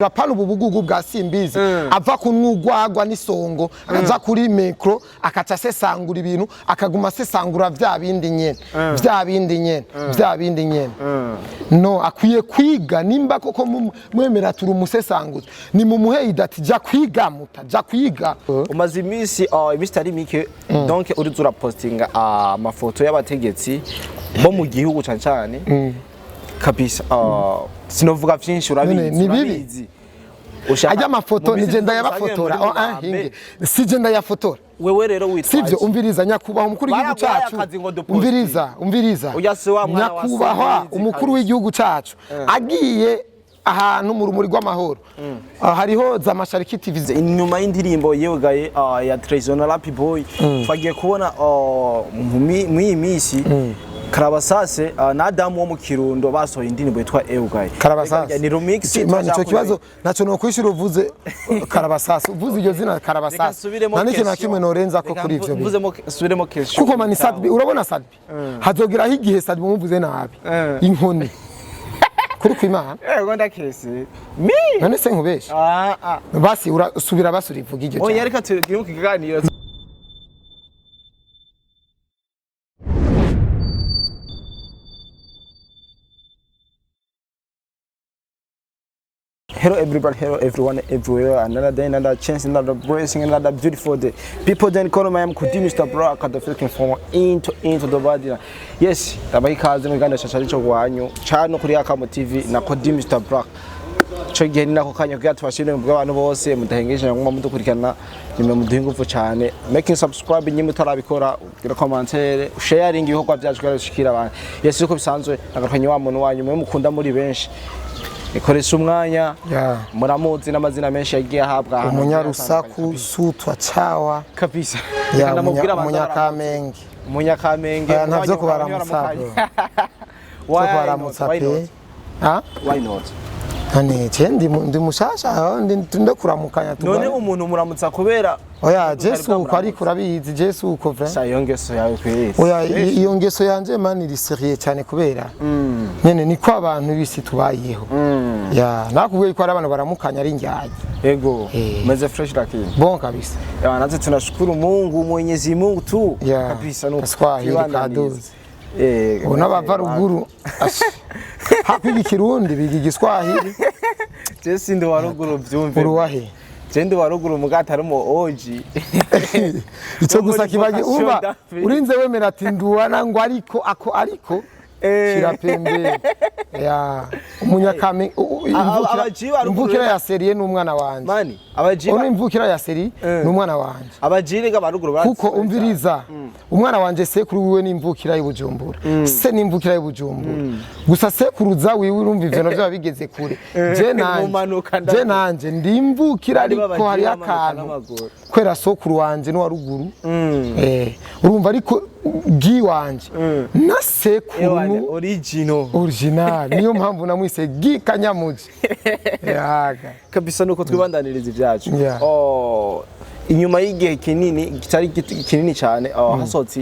Rapana ubu bugugu bwa Simbizi ava kunywa urwagwa n'isongo, akaza kuri micro, akaca asesangura ibintu, akaguma asesangura vya bindi nyene, vya bindi nyene, vya bindi nyene. No akwiye kwiga. Nimba koko mwemera turi umusesanguzi, ni mumuhe idati, jya kwiga, muta jya kwiga. Umaze iminsi itari mike, donc uriza urapostinga amafoto y'abategetsi bo mu gihugu cane cane kabisa. Sinovuga vyinshi, urabizi. None ni bibi? Urabizi. Ushaka- Ajya amafoto mu ni minsi je ndayabafotora. tusangiye Oh, muri ah, Murambe. hinge, si je ndayafotora. Wewe rero witwaje Sivyo, umviriza, nyakubahwa umukuru w'igihugu Baraguhaye cacu. akazi ngo duposte. Umviriza, umviriza. Oya, si wa mwana wa Nyakubahwa Simbizi umukuru kabisa. w'igihugu cacu agiye ahantu mu rumuri rw'amahoro. Ah, hariho za Mashariki TV. Inyuma y'indirimbo yewegaye ya Trezor na Happy Boy, twagiye kubona muri iyi minsi Karabasase na Adamu wo mu Kirundo basohoye indirimbo yitwa Ewugaye. Karabasase ni remix. Imana, ico kibazo naco no kwishura. Uvuze Karabasase, uvuze iryo zina Karabasase, nta n'ikintu na kimwe norenza ko kuri ivyo bintu. Mvuzemo, subiremo question. Kuko mani Sadbi, urabona Sadbi hazogeraho igihe Sadbi umuvuze nabi, inkoni kuri kwimana. Ego, ndakese mi. None se nkubeshe? Ah ah. Basi urasubira, basura ivuga iryo Oya. jambo. Reka tugire mu kiganiro. Hello everybody, hello everyone, everywhere. Another day, another chance, another blessing, another beautiful day. People then call my name Kudi Mr. Brock, the freaking from into the body. Yes, ndabaha ikaze mu kiganiro cyacu cyo gwanyu cano kuri Akamo TV na Kudi Mr. Brock. Ico gihe ni nako kanya kugira tubashimire mu bw'abantu bose mudahengesha nguma mudukurikirana, nyuma muduhe ingufu cyane making subscribe nyuma utarabikora, ugira commentaire, sharing ibikorwa byacu kugira bishikire abantu. Yes, uko bisanzwe nagarukanye wa muntu wanyu mwe mukunda muri benshi, ikoresha umwanya. Muramuzi n'amazina menshi yagiye ahabwa ahantu hagiye Umunyarusaku hatandukanye. Sutwa chawa. Kabisa. Ya. Reka ndamubwire abanza. Umunyakamenge. Umunyakamenge. Oya, ntavyo kubaramutsa, bro. Why Cyo kubaramutsa not? Why pe. not? Ah. Why not? None je ndi mushasha aho, ndi kuramukanya None tugane. umuntu muramutsa kubera Oya, Jesu uko, ariko urabizi Jesu uko vrai. Sa iyo ngeso yawe kwezi. Oya, iyo ngeso yanje mani iri sérieux cyane, kubera nyene niko abantu bisi tubayeho. Ya, nakubwiye ko hari abantu baramukanya ari njyanye. Ego. Eh. Meze fresh lakini? Bon kabisa. Ya, natwe tunashukuru Mungu, Mwenyezi Mungu tu. Yeah. Kabisa nuko Kiswahili twibandaniza. kaduze. Eh. Ubu n'abava ruguru hakwiga ikirundi biga igiswahili. Je sindi wa ruguru, vyumve. Uruwahe? Je ndi wa ruguru mugata ari mu oji. Icyo Wo gusa muri kibage vocation umva d'Afrique. urinze wemera ati nduwana ngo ariko ako ariko shira pembeni ya umunyakame Abaji ba ruguru imvukira rero- ya serie n'umwana wanje. Mani abaji Ono imvukira ya serie n'umwana wanje. Abajire ga baruguru barazi. Kuko umviriza, umwana wanje sekuru wiwe n'imvukira y'Ibujumbura, se n'imvukira y'Ibujumbura, gusa sekuruza wiwe, urumva ivyo navyo biba bigeze kure. Je nanje Mumanuka je nanje ndi imvukira, Bari ariko b'abajire hari bamanuka akantu n'amaguru. kwera sokuru wanje n'uwa ruguru. Urumva ariko gi wanje na sekuru Ewana, original. Original, niyo mpamvu namwise gi Kanyamuji yaga. Kabisa nuko twibandaniriza ibyacu. Oh, inyuma y'igihe kinini kitari kinini cyane, oh, hasohotse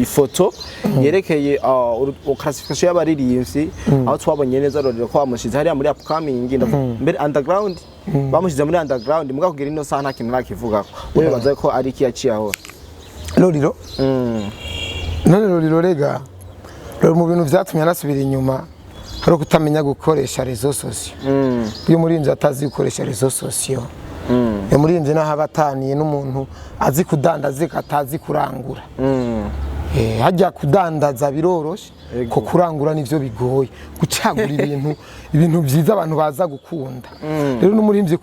ifoto yerekeye oh, classification y'abaririmbyi, aho twabonye neza rero ko bamushize hariya muri upcoming, mbere underground, bamushize muri underground. Muga kugira ino saha nta kintu nakivugako. Wewe baza ko ari iki yaciye aho? Loriro, none Loriro rega rero mu bintu vyatumye anasubira inyuma hari kutamenya gukoresha réseaux sociaux. Iyo umuririmbyi atazi gukoresha réseaux sociaux, iyo muririmbyi naho aba ataniye n'umuntu azi kudandaza atazi kurangura. Hajya kudandaza biroroshe, ko kurangura nivyo bigoye, gucagura ibintu byiza abantu baza gukunda. Rero n'umuririmbyi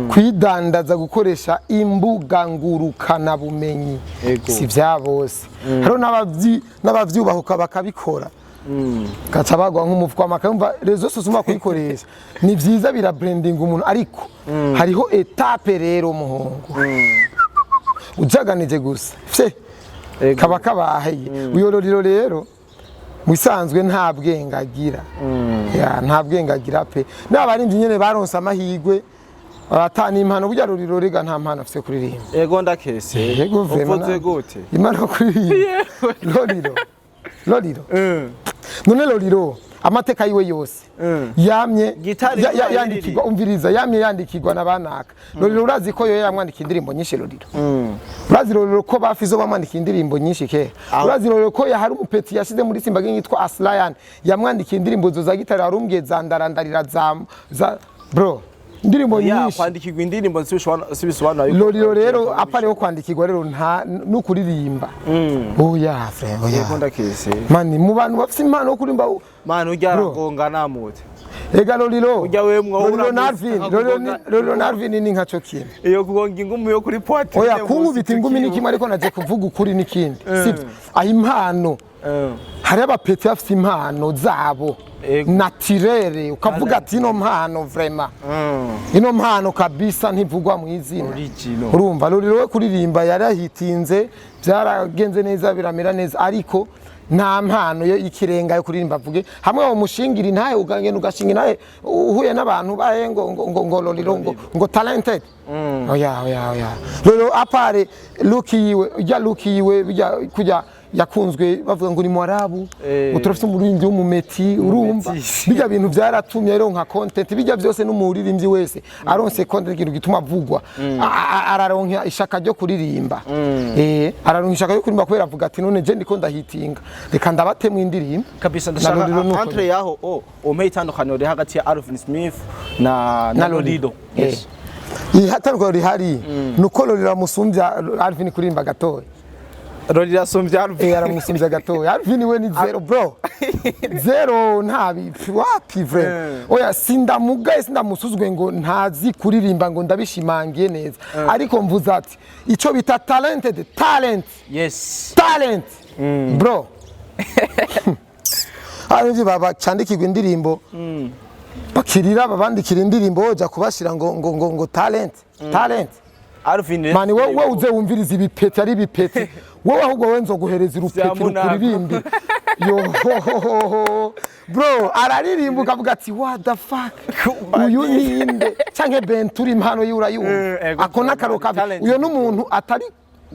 kuyidandaza, gukoresha imbuga ngurukana bumenyi si vya bose. Hariho n'abavyubahuka bakabikora, gaca bagwa nk'umufuko amakayumva. Réseaux sociaux kuyikoresha ni vyiza, bira branding umuntu, ariko hariho étape rero muhungu ujaganije gusa fye kaba kabahaye. Uyo Roriro rero musanzwe nta bwenge agira. Ya, nta bwenge agira pe. N'abarinzi nyene baronse amahigwe abatana impano. Burya Roriro rega nta mpano afise kuririmba. Ego, ndakese. Yego, vraiment. Uvuze gute? Impano yo kuririmba, Loriro, Loriro, none Loriro Amateka yiwe yose yamye Gitari yandikirwa, umviriza, yamye yandikirwa na banaka. Lolilo urazi ko yoyo yamwandikiye indirimbo nyinshi. Lolilo, urazi Lolilo ko bafizo bamwandikiye indirimbo nyinshi kera. Urazi Lolilo ko yahari umupeti yashize muri Simba Gang yitwa Aslayan yamwandikiye indirimbo zo za gitari, arumbwiye za ndarandarira za bro, indirimbo Ya, nyinshi. kwandikirwa indirimbo sibisobanura yuko Lolilo rero apariho kwandikirwa rero nta no kuririmba, oya frère, oya. Yego, ndakese. Mani mu bantu bafite impano yo kuririmba. Mani ujya Bro. aragonga namute. Ega Lolilo. Ujya we mwa Lolilo uramuzi, Narvin, Lolilo Lolilo Narvin ni nka cyo kimwe. Iyo kugonga ingumi yo kuri poitrine. Oya, kunkubita ingumi ni kimwe, ariko naje kuvuga ukuri n'ikindi, sibyo? Aho impano, hari abapeti bafite impano zabo naturelle, ukavuga ati ino mpano vraiment, ino mpano kabisa ntivugwa mu izina. Original. Urumva Lolilo we kuririmba yarahitinze, byaragenze neza, biramera neza, ariko nta mpano yo y'ikirenga yo kuririmba. Avuge hamwe wo mushingira intahe, ukagenda ugashinga intahe uhuye n'abantu bahe ngo Lolilo ngo talented. Oya, oya, oya. Lolilo à part look yiwe, ujya look yiwe bijya kujya yakunzwe bavuga ngo ni mwarabu, ngo turafite umuririmbyi w'umumeti, urumva? Umumeti. Bijya bintu byaratumye rero nka content, bijya byose n'umuririmbyi wese aronse content, ikintu gituma avugwa, araronka ishaka ryo kuririmba, araronka ishaka ryo kuririmba kubera avuga ati none je ndiko ndahitinga, reka ndabatemwe indirimbo. Kabisa. Na Ndashaka Lolilo nuko. Entre yaho umpe itandukaniro riri hagati ya Alvin Smith na Lolilo. Yes. Ihatandukaniro rihari nuko Lolilo amusumbya Alvin kuririmba gatoya. Lolilo asumbya Alvin. Aramusumbya gatoya. Alvin we ni zero, bro, zero, ntabi wapi vrai. Oya, sindamugaye, sindamusuzwe ngo ntazi kuririmba, ngo ndabishimangiye neza, ariko mvuze ati ico bita talented, talent, talent, bro, hari ivyo bacandikirwa indirimbo bakirira, babandikira indirimbo woja kubashira ngo talent, talent. Alvin. Mani wowe uze wumviriza ibipeti, ari ibipeti wowe, ahubwo wowe nzoguhereza urupeti Vya Monaco. rukuririmbi yo, bro, araririmba ukavuga ati what the fuck, uyu ninde? Canke Benturi, impano yiwe urayumva. Ego, Ako n'akaro kabi. talent. Uyo n'umuntu atari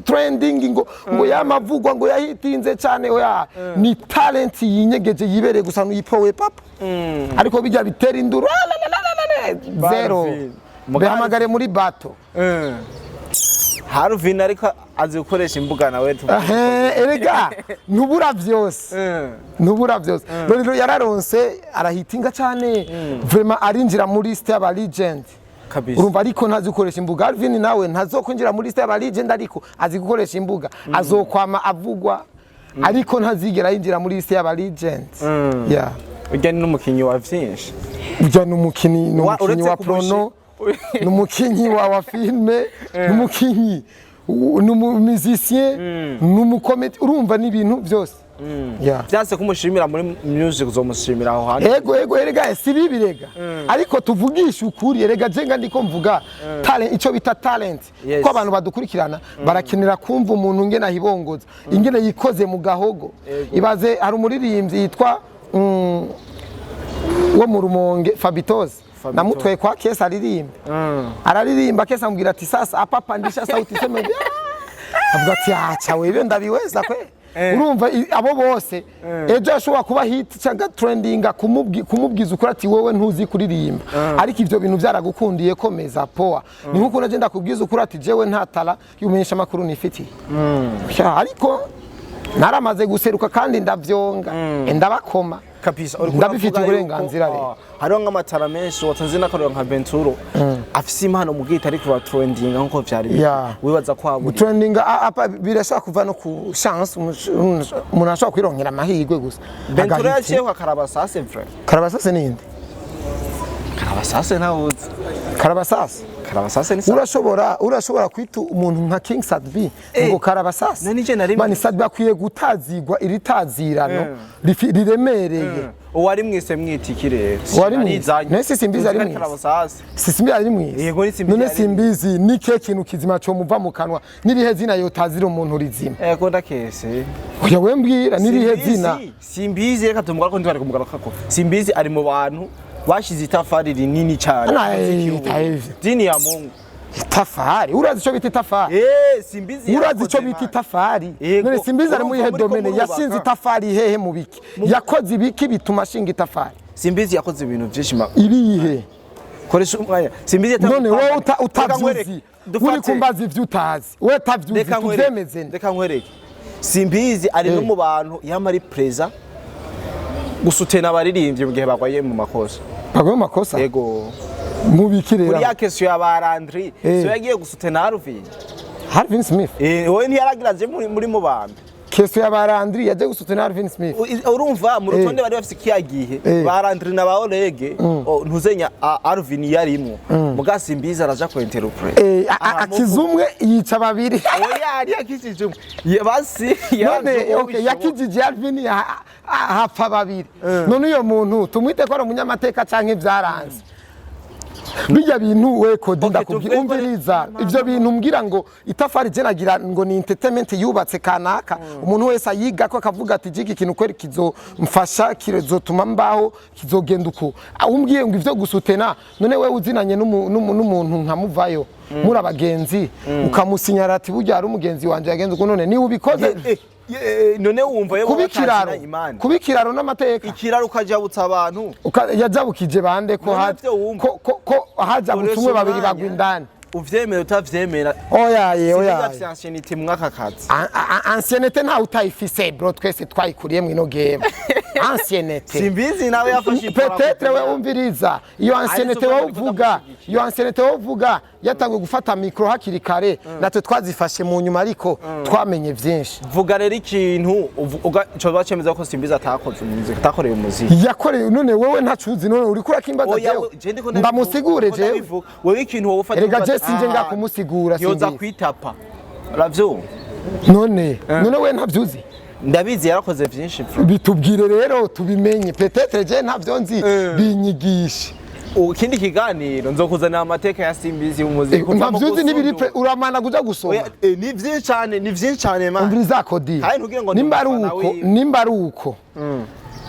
trending ngo yamavugwa ngo yahitinze cyane, oya, ni talent yinyegeje yibereye gusa nuyipowe papa, ariko bijya bitera induru, ah, la, la, la, la, la, zero. Alvin. Bihamagare muri bato. Alvin ariko azi gukoresha imbuga nawe Ehe, erega ntubura vyose, ntubura vyose. Lolilo yararonse, arahitinga cyane vraiment, arinjira muri liste y'aba legend. Urumva, ariko ntazi gukoresha imbuga. Alvin nawe ntazokwinjira muri liste y'aba legend, ariko azi gukoresha imbuga, azokwama avugwa, ariko ntazigera yinjira muri liste y'aba legend, yeah. Ujya ni n'umukinyi wa vyinshi. Ujya ni umukinyi, ni umukinyi Uretse wa porno, ni umukinyi wa filme, ni umukinyi, ni umumizisien, ni umukomedi, urumva ni ibintu byose, yeah. Byanse kumushimira muri music, uzomushimira aho hantu. Ego, erega si bibi rega, ariko tuvugishe ukuri erega, jenga ndiko mvuga talent, icyo bita talent, ko abantu badukurikirana barakenera kumva umuntu ingene ahibongoza, ingene yikoze mu gahogo. Ibaze hari umuririmbyi yitwa wo mu Rumonge, Fabitoze. Fabitoze. Namutwaye kwa Kesa aririmba, araririmba, Kesa amubwira ati sasa apa pandisha sauti sema, avuga ati acha wewe ndabiweza kwe. Urumva abo bose ejo ashobora kuba hit cyangwa trending, kumubwiza ukuri ati wowe ntuzi kuririmba, ariko ivyo bintu byaragukundiye, komeza poa. Ni nkuko naje ndakubwiza ukuri ati jewe nta talent y'umenyesha makuru nifitiye. Ya, ariko naramaze guseruka kandi ndavyonga, ndabakoma. Kabisa, uriko Ndabifitiye uravuga uburenganzira yuko, rero. Hariho nk'amatara menshi watanze n'akarorero nka Benturo afise impano mu bwite ariko batrendinga nkuko vyari biri. Wibaza ko haburi Trending apa birashobora kuva no ku chance, umuntu ashobora kwironkera amahirwe gusa. Benturo Agahita. yaciye kwa Karabasase vrai. Karabasase ninde? Karabasase ntawuzi? Karabasase. Karabasase ni sa Urashobora kwita umuntu nka King Sadbi ngo Karabasase? Nani je nari Mani Sadbi akwiye gutazigwa iri tazirano riremereye. Uwari mwise mwita rero? Uwari mwise? Nese Simbizi ari mwise? Karabasase. Si Simbizi ari mwise? Yego, ni Simbizi None ari. Simbizi ni ke kintu kizima cyo muva mu kanwa? Nirihe zina yotazira umuntu rizima? Ego, ndakese. Oya, we mbwira nirihe zina. Simbizi, reka tumugaruka ko ntibari kumugarukako. Simbizi ari mu bantu bashize itafari rinini cyane Na, mu muziki w'ubu. eh. Dini ya Mungu. Itafari, urazi ico bita itafari? Eh, Simbizi Urazi yarakoze, ico bita man. itafari? Yego. None Simbizi ari muri Urumva he muriko domaine? murubaka. Yashinze itafari hehe? Mu biki yakoze? Ibiki bituma ashinga itafari? Simbizi yakoze ibintu byinshi Ibihe? Koresha umwanya, Simbizi yatanze None wowe Reka nkwereke. utavyuzi, uri Dufate. kumbaza ivyo utazi, wowe utavyuzi. Reka nkwereke. Tuvyemeze nde? Reka nkwereke, Simbizi ari no mu bantu yama ari preza gusutena abaririmbyi mu gihe bagwaye mu makosa. Baguye mu makosa? Yego. Mu biki rero? Kuri ya question ya ba Landry, so yagiye gusutena Alvin. Harvin Smith. Eh, wowe ntiyaragira aje muri mu bantu. Question ya ba Landry, yaje gusutena Harvin Smith. Urumva mu rutonde bari bafise kiya gihe, ba Landry na ba Olege, ntuzenya Alvin yarimwo, muga Simbizi araja ku interpret. Akiza umwe yica babiri. Oya, yari yakijije umwe. Basi None yaravye uwo okay, bishoboka. yakijije Alvin, hapfa babiri. None uyo muntu tumwite ko ari umunyamateka canke vyaranze bijya bintu? We Kodi, Okay, ndakubwira, tuvuge ko umviriza, ivyo bintu mbwira ngo itafari, je nagira ngo ni entertainment yubatse kanaka, umuntu wese ayiga ko akavuga ati jiki ikintu kweri kizomfasha, kizotuma mbaho, kizogenda uko. Umbwiye ngo ivyo gusutena, none wewe uzinanye n'umuntu nkamuvayo muri abagenzi, ukamusinyara ati burya hari umugenzi wanje yagenze uko, none niba ubikoze? None wumva yo Kuba ikiraro, imana kuba ikiraro n'amateka. Ikiraro ukajabutsa abantu. Yajabukije bande ko None ivyo wumva. ko hajabutse umwe, babiri Koresha bagwa indani. Uvyemera utavyemera, Oyaye, oya, oyaye. anciennité mwaka kazi. Anciennité ntawe utayifise, bro, twese twayikuriye mwino game anciennité. Simbizi nawe yafashe itora. Peut-être we, umviriza, iyo anciennité Ariko wowe ndiko uvuga, ndamushyigikiye. iyo anciennité wowe uvuga yatanguye gufata micro hakiri kare, natwe twazifashe mu nyuma, ariko twamenye vyinshi. Vuga rero ikintu coba cemeza ko Simbizi atakoze umuziki, atakoreye umuziki. Yakoreye. None wewe ntacuzi? None uriko urakimbaza? Oya, Jewe je ndiko ndabivuga, ndamusigure ndiko jewe? ndabivuga. Wewe ikintu wowe ufata Erega uvuga je ati, sinje "Ah, ngakumusigura, yoza simbizi." kwitapa, uravyumva? None we ntavyuzi? Ndabizi, yarakoze vyinshi, bro. Bitubwire rero tubimenye, peut-être je ntavyo nzi, binyigishe. Ikindi kiganiro nzokuzanira amateka ya Simbizi y'umuziki. Kuva mu Ntavyuzi n'ibiri gusundura. uramana kuja gusoma. Oya, ni vyinshi cane, ni vyinshi cane, man. Umviriza Kodi. Kandi ntugire ngo ndi Nimba ari umufana uko, wiwe. nimba ari uko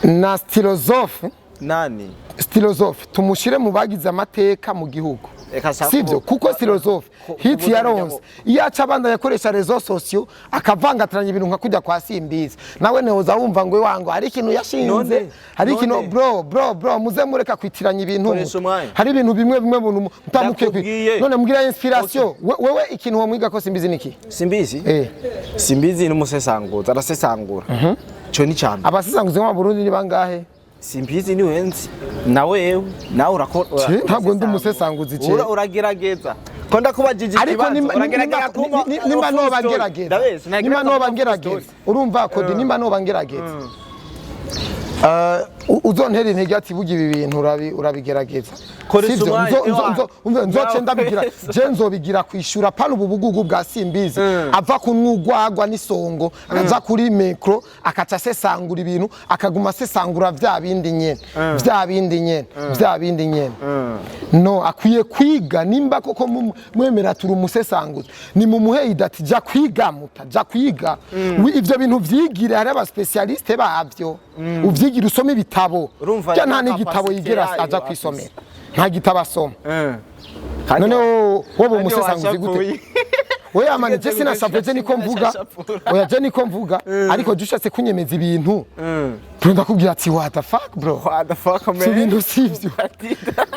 na philosophe, Nani? Philosophe tumushire mu bagize amateka mu gihugu. Reka shaka Sivyo? Kuko philosophe hit kubuza yaronse iyo aca abanda yakoresha réseaux sociaux akavangatiranya ibintu nka kujya kwa Simbizi, nawe nehoza wumva ngo wango hari ikintu yashinze, hari ikintu. None. Bro, bro, bro, muze mureka kwitiranya ibintu. Koresha umwanya. Hari ibintu bimwe bimwe buntu mutamukiye Ndakubwiye. None mbwira inspiration. Wewe ikintu wamwiga ko Simbizi niki? Simbizi? Eh. Simbizi n'umusesanguzi, arasesangura. Ico ni cambere. Abasesanguzi mu Burundi ni bangahe? Simbizi ni wenzi na wewe nawe urakora. Je, ntabwo ndi umusesanguzi, je. Uragerageza ko ndakubajije Ariko ikibazo, uragerageza kumpa nimba full noba story. ngerageza, Ndabizi, nimba nagerageza noba kumpa full ngerageza, story. urumva Kodi, nimba noba ngerageza, uzontera intege ati burya ibi bintu urabigerageza. Koresha Sivyo? umwanya, ewa. Umve, nzoce Nawe ndabigira, koresha. je nzobigira kwishura pana ubu bugugu bwa Simbizi ava kunywa urwagwa n'isongo, akaza kuri micro akaca asesangura ibintu, akaguma asesangura vya bindi nyene, vya bindi nyene, vya bindi nyene. No akwiye kwiga. Nimba koko mwemera turi umusesanguzi, ni mumuhe idati, jya kwiga, muta jya kwiga. Ivyo bintu vyigire, hari aba spécialistes bavyo, uvyigire, usome ibitabo. Urumva Jya rero nta n'igitabo capacité yigera yayo aja afise. kwisomera, nta gitabo asoma. None wowe umusesanguzi gute? Oya mani, je sinasavye, je niko mvuga. Oya, je niko mvuga, ariko je ushatse kunyemeza ibintu, bro, ndakubwira ati what the fuck, bro? What the fuck, man? Si ibintu sivyo,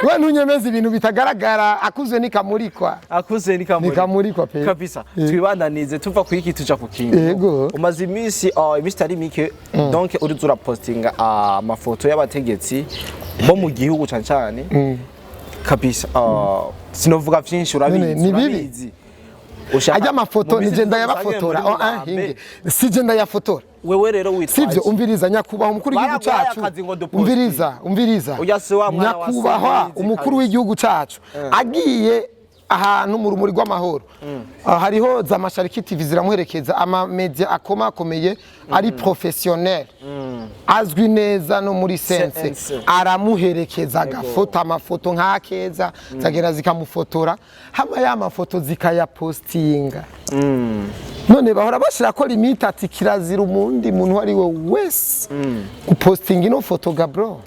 we ntunyemeza ibintu bitagaragara. Akuzwe nikamurikwa. Akuze nikamurikwa. Nikamurikwa pe. Kabisa. Twibandanize, tuva ku iki tuja ku kindi. Yego. Umaze iminsi, iminsi itari mike, donc uriza urapostinga amafoto y'abategetsi bo mu gihugu cane cane. Kabisa, sinovuga vyinshi, urabizi. None ni bibi? Urabizi. Ushaka- Ajya amafoto mu ni minsi je tuzosange ndayabafotora. muri Oh, ah, Murambe. hinge, si je ndayafotora. Wewe rero witwaje. Sivyo? Umviriza, nyakubahwa umukuru w'igihugu Baraguhaye cacu. akazi ngo duposte. Umviriza, umviriza. Oya, si wa mwana wa Nyakubahwa Simbizi umukuru kabisa. w'igihugu cacu agiye ahantu mu rumuri rw'amahoro. Ah, hariho za Mashariki TV ziramuherekeza, ama media akomakomeye ari professionnel, azwi neza no muri sense, CNC. aramuherekeza, agafota amafoto nk'akeza, zagera zikamufotora, hama ya mafoto zikayapostinga. None bahora bashira ko limite ati kirazira umundi muntu uwo ari we wese gupostinga ino foto ga, bro.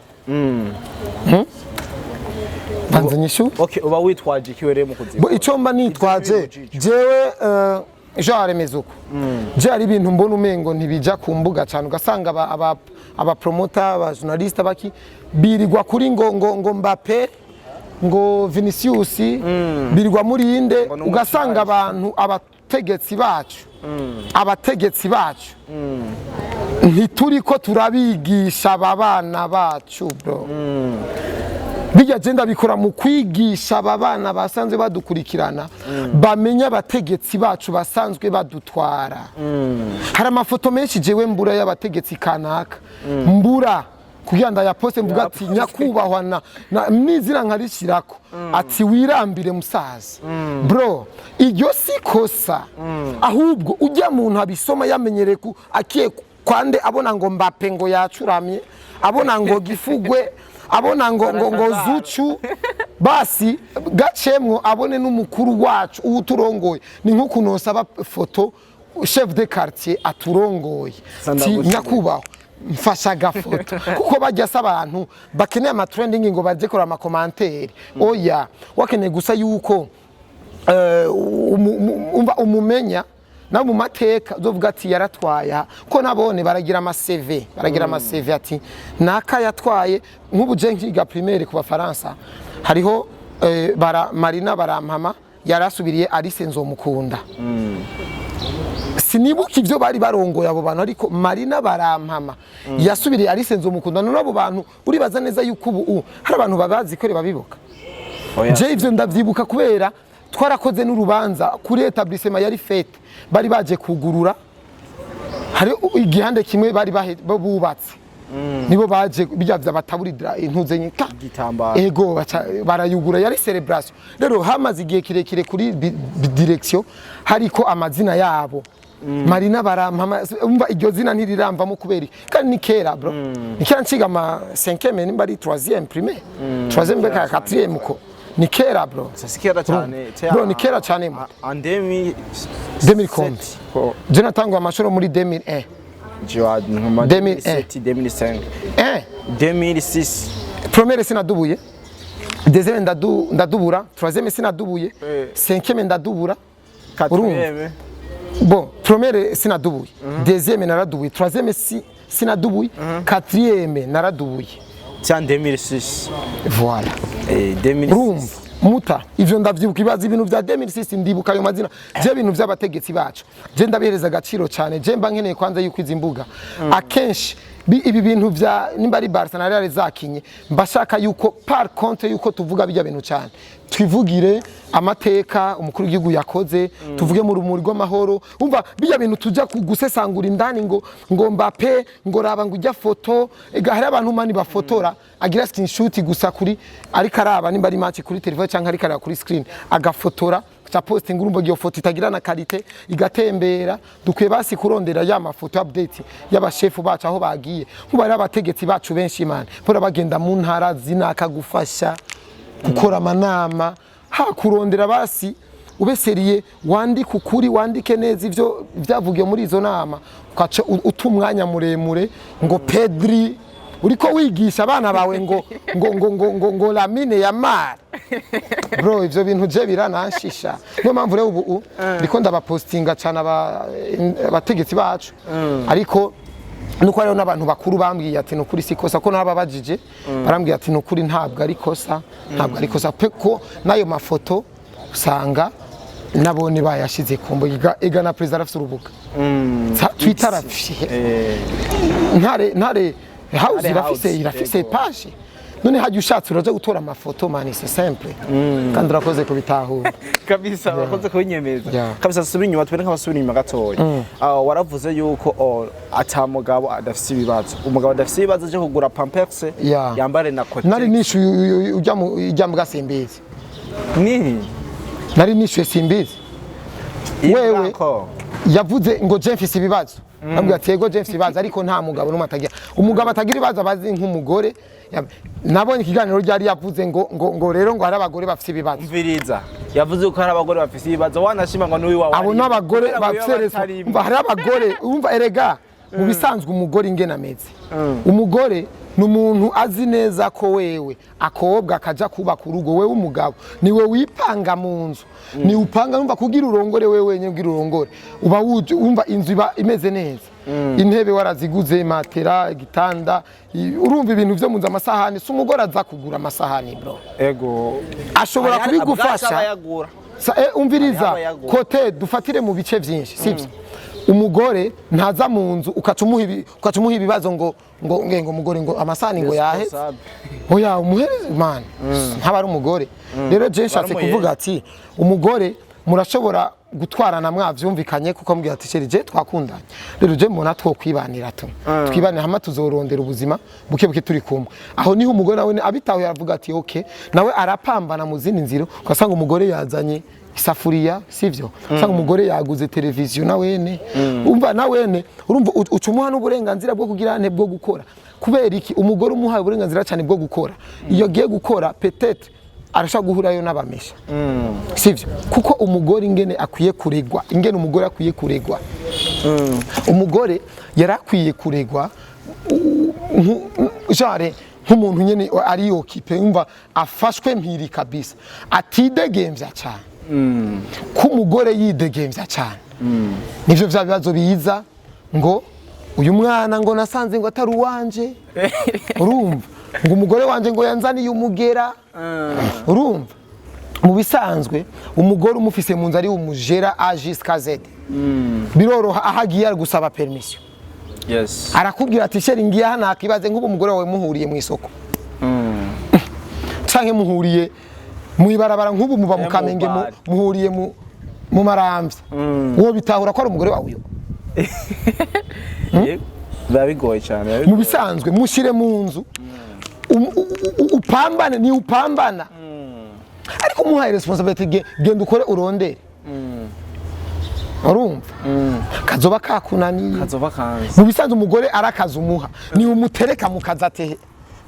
Banza nyishu. Okay, uba witwaje iki rero mu Bo kuzikora? Icyo mba nitwaje, Ivyo ntibibujijwe. jewe genre remeze uko je hari ibintu mbona umengo ntibija ku mbuga cyane, ugasanga aba promoter, aba journaliste baki birirwa kuri ngo Mbappe, ngo Vinicius, birirwa muri inde. Ngo Ugasanga abantu, abategetsi bacu ntituriko turabigisha aba bana bacu, bro. Bijya je ndabikora mu kwigisha aba bana basanzwe badukurikirana, bamenya abategetsi bacu basanzwe badutwara. Hari amafoto menshi jewe mbura y'abategetsi kanaka, mbura kugira ndayaposte mvuga ati nyakubahwa na n'izina nkarishirako, ati wirambire musaza. Bro, iryo si kosa, ahubwo ujya muntu abisoma yamenyereye ku akiye kwande abona ngo Mbappe ngo yacuramye, abona ngo gifugwe, abona ngo Zucu, basi gacemwo abone n'umukuru wacu uwuturongoye. Ni nk'ukuntu nosaba foto chef de quartier aturongoye ti Sandagushimira. nyakubahwa, mfasha agafoto, kuko bajya se abantu bakeneye ama trending ngo baje kora ama commentaire. Oya, wakeneye gusa yuko umva umumenya nawe mu mateka uzovuga ati yaratwaye aha, ko nabone baragira ama CV, baragira ama CV ati naka yatwaye. Nk'ubu je nkiga primaire ku Bafaransa hariho bara Marina Barampama yarasubiriye Alice Nzomukunda. Sinibuka ivyo bari barongoye abo bantu, ariko Marina Barampama yasubiriye Alice Nzomukunda. None abo bantu uribaza neza yuko ubu hari abantu babazi ko babibuka? Oya. Je ivyo ndavyibuka kubera twarakoze n'urubanza kuri établissement yari fête, bari baje kugurura, hari igihande kimwe bari bubatse, nibo baje bijya vyabataburira intuze nyika. Igitambaro. Ego, barayugura, yari celebration. Rero hamaze igihe kirekire kuri direction hariko amazina yabo Marina Barampama. Umva, iryo zina ntiriramvamo kubera iki? Kandi ni kera, bro, ni kera nciga ama 5e, nimba ari 3e primaire, 3e mbeka 4e, ko ni kera, bro. Si kera cyane. Bro, ni kera cyane mo. En 2000. 2000 combien? Je natanguye amashuri muri 2001. 2001. 2001. 2005. Eh. 2006. Première sinadubuye, deuxième ndadubura, troisième sinadubuye, cinquième ndadubura. Quatrième. Bon, première sinadubuye, deuxième naradubuye, troisième sinadubuye, quatrième naradubuye. C'est en 2006. Voilà. 2006. Urumva muta ivyo ndavyibuka, ibibazo ibintu vya 2006 ndibuka ayo mazina. Je ibintu vy'abategetsi bacu je ndabihereza agaciro cyane. Je mba nkeneye kwanza yuko izi mbuga akenshi ibi bintu vya nimba ari Barca na Real zakinye, mbashaka yuko par contre yuko tuvuga bijya bintu cyane, twivugire amateka umukuru w'igihugu yakoze, tuvuge mu rumuri rw'amahoro. Umva, bijya bintu tujya gusesangura indani ngo Mbappe, ngo raba, ngo ujya foto. Ega hari abantu mani bafotora, agira screenshot gusa kuri ariko araba nimba ari match kuri telefone cyangwa ariko araba kuri screen, agafotora cha posting. Urumva iyo foto itagira na qualité igatembera. Dukwiye basi kurondera ya mafoto update y'abashefu bacu aho bagiye. Nkuba ari abategetsi bacu benshi man bora bagenda mu ntara zinaka gufasha gukora amanama, ha kurondera basi ube sérieux, wandike ukuri, wandike neza ivyo vyavugiwe muri izo nama, ukaca uta umwanya muremure ngo Pedri, uriko wigisha abana bawe ngo Lamine Yamal. Bro, ivyo bintu je birananshisha. Niyo mpamvu rero ubu ndiko ndabapostinga cyane abategetsi bacu, ariko nuko hariho n'abantu bakuru bambwiye ati nukuri si kosa, ko nababajije barambwiye ati nukuri ntabwo ari kosa, ntabwo ari kosa pe, ko n'ayo mafoto usanga nabone bayashize ku mbuga. Ega na perezida arafise urubuga. Twitter arafise, Ntare House. Ntare Irafise House, irafise yego. page. None hajya ushatse uraja gutora amafoto man, c'est simple, kandi urakoze kubitahura. Kabisa, urakoze kubinyemeza. Kabisa, subira inyuma, tubere nk'abasubira inyuma gatoya. Ah, waravuze yuko ata mugabo adafise ibibazo, umugabo adafise ibibazo cyo kugura pampers, yambare na Kotex. Nari nishuye ujya mu ujya mbwa Simbizi. Ni Nari nishuye Simbizi wewe. Blanco. Yavuze ngo je mfise ibibazo, nabwo ati yego, je mfise ibibazo, ariko nta mugabo n'umwe atagira, umugabo atagira ibibazo abazi nk'umugore. Nabonye ikiganiro ryari yavuze ngo rero ngo hari abagore bafise ibibazo. Umviriza, yavuze ko hari abagore bafise ibibazo, wanashima ngo n'uyu wawe Abo n'abagore bafise umva, hari abagore, umva erega. Mu bisanzwe umugore ingene ameze, umugore ni umuntu azi neza ko wewe akobwa akaja kubaka urugo. Wewe umugabo niwe wipanga mu nzu, ni upanga. Numva kugira urongore wewe wenyine, kugira urongore uba wumva inzu iba imeze neza, intebe waraziguze, matera, igitanda, urumva ibintu vyo mu nzu, amasahani. Si umugore aza kugura amasahani, bro. Ego. Ashobora kubigufasha. Abayagura. Umviriza. Hariho abayagura. Kote dufatire mu bice byinshi, sibyo? Umugore ntaza mu nzu ukaca umuha ibibazo ngo umugore ngo amasahani ngo yaheze. Responsable. Oya, umuhereze man, ntaba ari umugore. Rero je nshatse Baramuye. kuvuga ati umugore murashobora gutwarana mwavyumvikanye, kuko mbwira ati: "Chéri, je twakundanye, rero je mbona twokwibanira, tu twibanira, hama tuzorondera ubuzima buke buke turi kumwe." Aho niho umugore nawe abitahuye, aravuga ati: "Okay." Nawe arapambana mu zindi nzira, ugasanga umugore yazanye isafuriya, sivyo? Usanga umugore yaguze televiziyo nawene. Umva, nawene urumva uca umuha n'uburenganzira bwo kugira ane, bwo gukora. Kubera iki? Umugore umuhaye uburenganzira cyane bwo gukora, iyo agiye gukora peut-être arashobora guhurayo n'abamesha, sivyo? Kuko umugore ingene akwiye kuregwa, ingene umugore akwiye kuregwa, umugore yari akwiye kuregwa genre nk'umuntu nyene ari occupé, umva, afashwe mpiri kabisa, atidegemvya cyane. Ko umugore yidegemvya cyane, nivyo vya bibazo biza ngo uyu mwana ngo nasanze ngo atari uwanje, urumva, ngo umugore wanje ngo yanzaniye umugera. Urumva, mu bisanzwe umugore umufise mu nzu ari umujera A jusqu'à Z, biroroha. Aho agiye ari gusaba permission. Arakubwira ati: "Chéri, ngiye hano." Nakibaze nk'ubu umugore wawe muhuriye mu isoko canke muhuriye mu ibarabara, nk'ubu muba mu mu Kamenge, bar. muhuriye mu Maramvya, uwo bitahura ko ari umugore wawe uyo? Yego. Biba bigoye cyane, biba Mu bigoye. bisanzwe mushyire mu nzu, upambane, ni upambana, ariko umuhaye responsabilité, genda ukore urondere, urumva kazoba kakunaniye. Kazoba kanze. Mu bisanzwe umugore arakaza umuha, ni umutereka mu kazi ati: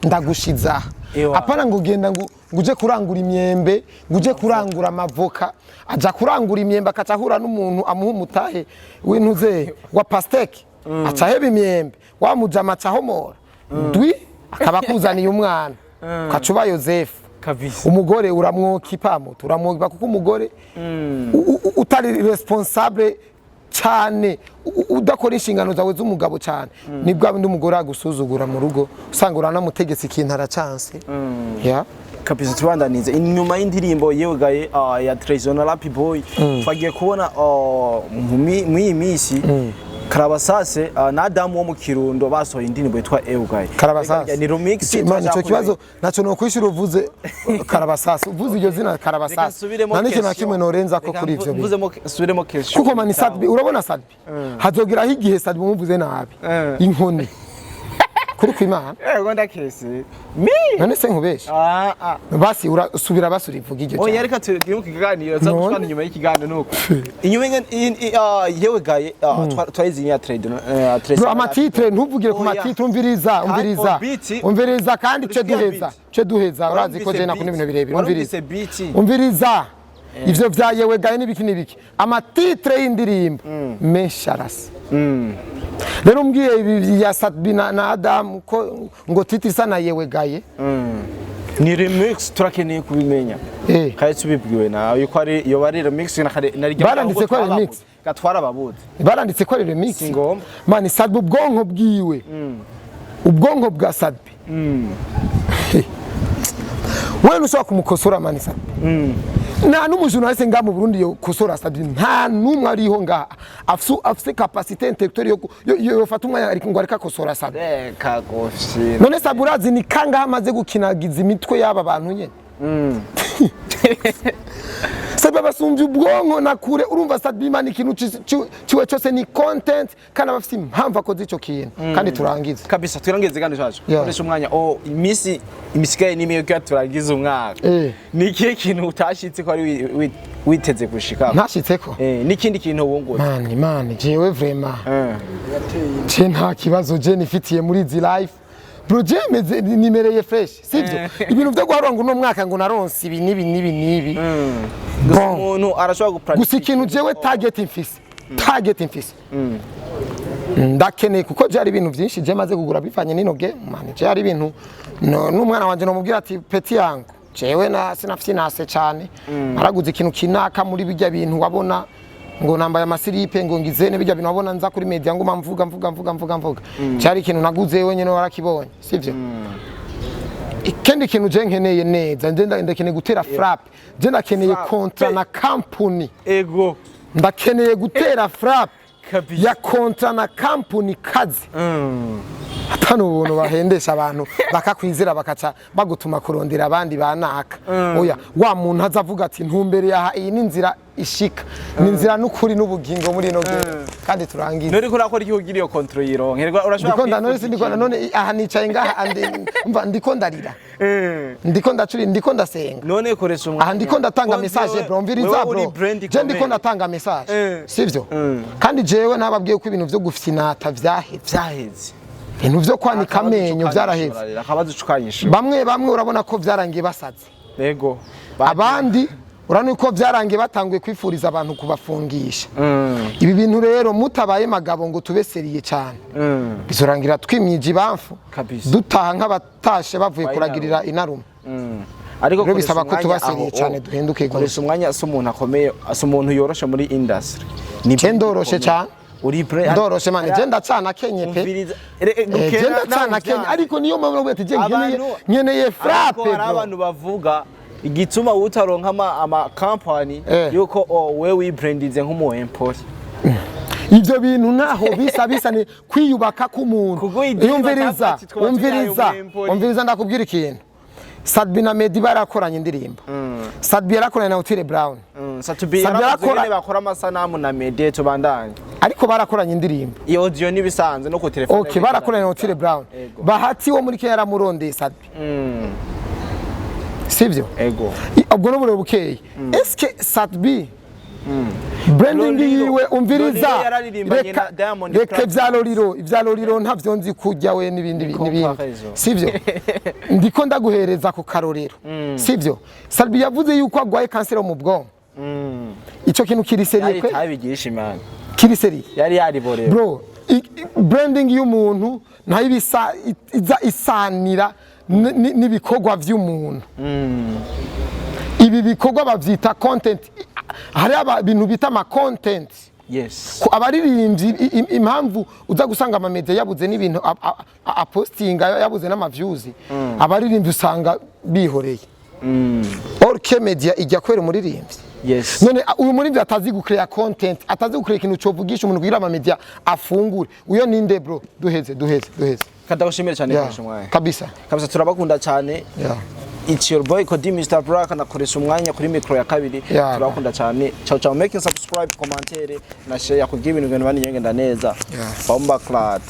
"Ndagushiza aha." Ewa. Apana ngo genda ngo uje kurangura imyembe, ngo uje kurangura amavoka. Aja kurangura imyembe akaca ahura n'umuntu amuha umutahe w'intuze wa pastèque, aca aheba imyembe, wa mujama aca ahomora dwi, akaba akuzaniye umwana, ukaca uba Yosefu. Kabisa. Umugore uramwokipa moto, uramwokipa, kuko umugore utari responsable cyane, udakora inshingano zawe z'umugabo cyane, nibwo undi umugore agusuzugura mu rugo, usanga uranamutegetse ikintu aracanse ya. Kabisa. Tubandanize inyuma y'indirimbo yewegaye ya Trezor na Happy Boy. Twagiye kubona muri iyi minsi Karabasase na Adamu wo mu Kirundo basohoye indirimbo yitwa Ewugaye. Karabasase Ni remix. Imana, icyo kibazo nacyo ni ukwishyura. Uvuze Karabasase, uvuze iryo zina Karabasase, nta n'ikintu na kimwe norenza ko kuri ivyo bintu. Mvuzemo, subiremo question. Kuko mani Sadbi, urabona Sadbi hazogeraho igihe Sadbi umuvuze nabi, inkoni kuri kwimana. Ego, ndakese mi. None se nkubeshe? Ah ah. Basi urasubira, basura ivuga iryo Oya. jambo. Reka tugire mu kiganiro za None? gushwana inyuma y'ikiganiro nuko inyuma yewe gaye twarizi ya trade trade. Bro, ama titre, ntuvugire ku Oya. ma titre. Umviriza, umviriza. On beat. Umviriza kandi ce Urisikia duheza beat. ce duheza, urazi ko Warumvise je nakunda beat. ibintu birebire. Warumvise Umviriza. beat. Umviriza, ivyo vya yewe gaye n'ibiki n'ibiki, ama titre y'indirimbo menshi arasa. Rero umbwiye ibi ya Sadbi na Adam ko ngo titre isa na yewe gaye. Ni remix, turakeneye kubimenya. Kandi tubibwiwe nawe yuko ari iyo bari remix na kare na Baranditse ko ari remix. Gatwara ababuze. Baranditse ko ari remix. Si ngombwa. Mani Sadbi, ubwonko bwiwe, ubwonko bwa Sadbi, wewe ntushobora kumukosora. Mani Sadbi, nta n'umu journaliste ngaha mu Burundi yokosora Sadbi, nta n'umwe ariho ngaha afise capacité intellectuelle yo yofata umwanya ariko ngo ariko akosora Sadbi. Reka gofyina. None Sadbi urazi ni kangahe amaze gukinagiza imitwe y'aba bantu nyene? Sadbi abasumbye ubwonko na kure. Urumva Sadbi, imana, ikintu ciwe cyose ni content, kandi aba afise impamvu akoze ico kintu. Kandi turangize. Kabisa, turangize kandi shaje. Yeah. Koresha umwanya o iminsi imisigaye n'imwe ko turangize umwaka. Ni ikihe kintu utashitse ko ari witeze gushika? Ntashitseko? N'ikindi kintu wungutse? Mani, mani, jewe vraiment, je nta kibazo je nifitiye muri izi life, bro. Je meze nimereye fresh, sivyo? Ibintu vyo guharura ngo uno mwaka ngo naronse ibi n'ibi n'ibi n'ibi, bon. Umuntu arashobora Gusa ikintu jewe target mfise, target mfise Ndakeneye, kuko je hari ibintu byinshi je maze kugura bivanye n'ino game, man. Je hari ibintu n'umwana wanje nomubwira ati: "Petit yangu, jewe na sinafyinase cyane, naraguze ikintu kinaka muri bijya bintu wabona ngo nambaye amasiripe, ngo ngizene bijya bintu wabona nza kuri media ngo mvuga mvuga mvuga mvuga mvuga." Cyari ikintu naguze, wenyine warakibonye, sivyo? Ikindi kintu je nkeneye neza, nje ndakeneye gutera frappe, je ndakeneye Frappe. contrat na company. Ndakeneye gutera frappe ya contrat na company kazi, atari ubuntu bahendesha abantu bakakwizera, bakaca bagutuma kurondera abandi banaka. Oya, wa muntu aza avuga ati: "Ntumbereye aha, iyi ni inzira ishika, ni inzira n'ukuri n'ubugingo muri ino game." Kandi turangize. None uriko urakora iki kugira iyo contrat uyironke? Erega urashobora Ndiko nda none kwifuza sindiko ikintu. none aha nicaye ngaha mva ndiko ndarira, ndiko ndacuri, ndiko ndasenga. None koresha umwanya. Aha ndiko ndatanga Konzi message, bro, mviriza. Wewe uri Bro, brand je ndiko ikomeye. ndatanga message, sivyo? Kandi jewe nababwiye ko ibintu vyo gufinata vyaheze. Vyaheze. Ibintu vyo kwanika amenyo vyaraheze. Akabazo cukanyishura. Bamwe bamwe urabona ko vyarangiye basaze. Abandi urabona ko vyarangiye batanguye kwifuriza abantu kubafungisha. Ibi bintu rero, mutabaye magabo ngo tube sérieux cyane, bizorangira twimyije ibamfu, dutaha nk'abatashe bavuye Kwa kuragirira inarume. Ariko Rero koresha bisaba ko tuba umwanya sérieux aho, cyane, oh. duhinduke Koresha gose. umwanya, si umuntu akomeye, si umuntu yoroshe muri industry. Ni Je brand ndoroshe ikomeye. cyane. Uri brand. Ndoroshe, man, je ndacana kenye pe. Umviriza. Je ndacana kenye, ariko niyo mpamvu navuga ati je nkeneye Ariko frappe, hari bro. abantu bavuga igituma utaronka ama company yuko, oh, wewe wibrandinze nk'umu employee. Ivyo bintu naho bisa ni kwiyubaka k'umuntu. Kuko idini Yumviriza. batavuga ati twaba Umviriza. tuyaye umu-employee. Umviriza, ndakubwira ikintu. Sat-B na Meddy barakoranye indirimbo. Sat-B yarakoranye na Otile Brown. Sat-B Sat-B yarakoze nyene bakora amasanamu na Meddy, tubandanye. Ariko barakoranye indirimbo. Iyo audio nibisanzwe no ku telefone. Okay, barakoranye na Otile Brown. Bahati wo muri Kenya yaramurondeye Sat-B, sivyo? Ego. Ubwo n'uburero bukeye. Eske Sat-B branding Lolilo. yiwe, umviriza, Lolilo yararirimbanye reka na Diamond reka Platnumz. Ivya Lolilo ntavyo nzi kurya we n'ibindi n'ibindi, Comparaison. sivyo? Ndiko ndaguhereza ku karorero, sivyo? Sat-B yavuze yuko agwaye kanseri yo mu bwonko. Ico kintu kiri sérieux Yari kwe? tabigisha imana. Kiri sérieux. Yari yariborera. Bro, branding y'umuntu nayo ibisa iza isanira n'ibikorwa vy'umuntu. Ibi bikorwa bavyita content. Hari ibintu bita ama content. Abaririmbyi, impamvu uza gusanga amamedia yabuze n'ibintu apostinga, yabuze n'ama views, abaririmbyi usanga bihoreye. Orke media ijya kwera umuririmbyi. None uyu muririmbyi atazi gucreate content, atazi gucreate ikintu covugisha umuntu kugira amamedia afungure, uyo ninde, bro? Duheze, duheze, duheze. Kadagushimire cyane. Yeah. Koresha umwanya. Kabisa. Kabisa, turabakunda cyane. It's your boy Kodi Mr Black, anakoresha umwanya kuri micro ya kabiri. Turabakunda cyane. Ciao ciao. Making subscribe, commentaire na share kugira ibintu bigenda neza. Yeah. Bomba clat.